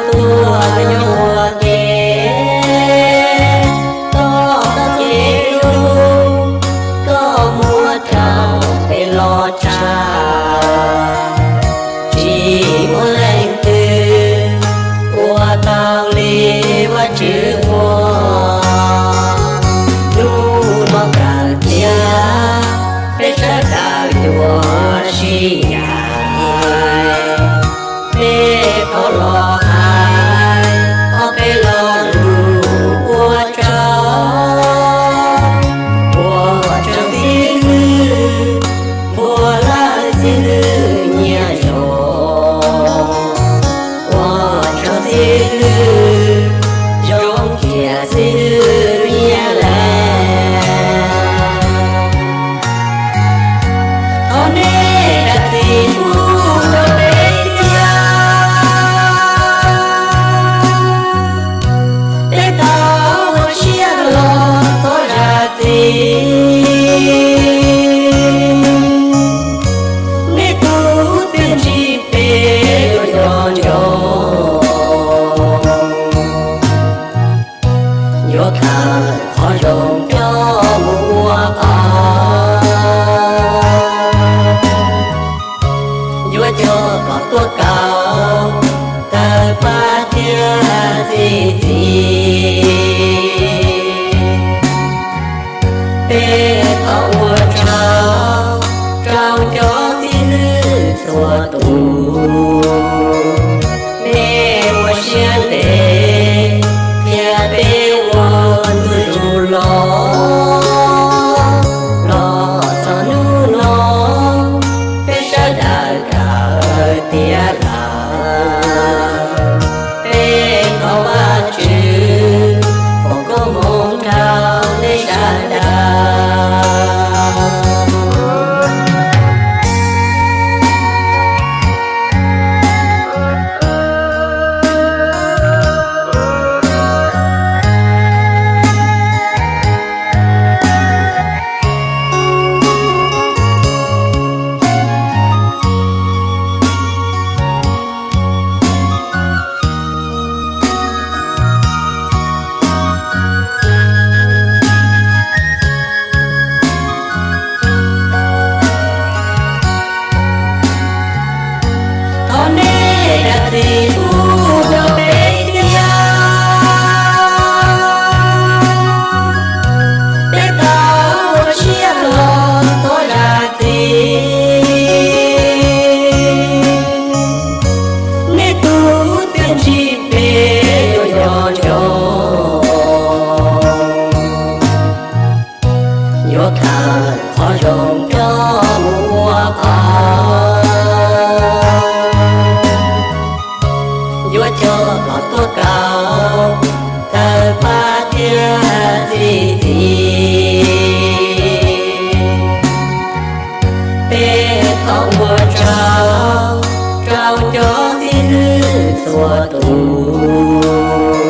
Tuaj nyob ua ke, koj txoj kev hlub, koj muab rau peb los tshaj. Tsis muaj leej twg ua tau li Vajtswv ua. Hnub no kawm tias peb sawv daws yuav sib ncaim, peb thov los hais ob peb lo lus ua tsaug, ua tsaug xib hwb Npuag Laj, xib hwb Nyiaj Zoo, ua tsaug xib hwb Zoo Khiam, xib hwb Nyiaj Leej. Thov nej zam txim pub rau peb thiab. Peb tau ua siab los thov zam txim. Nej tus txiaj ntsig peb yuav nco nco, yuav khaws qhov zoo coj mus ua qhov, yuav coj kom tuaj kaus tawg pab thiab txi txiv. Peb thov ua tsaug rau cov xib hwb txhua tus, nej ua siab ntev thiab peb ua ntu zus los, los txog hnub no peb sawv daws kawm tiav lawm. Peb thov Vajtswv foom koob hmoov rau nej sawv daws. Thov nej zam txim pub rau peb thiab. Peb tau ua siab los thov zam txim. Nej tus txiaj ntsig peb yuav nco nco, yuav khaws qhov zoo coj mus ua qhov, yuav coj kom tuaj kaus tawg pab thiab txi txiv. Peb thov ua tsaug rau cov xib hwb txhua tus,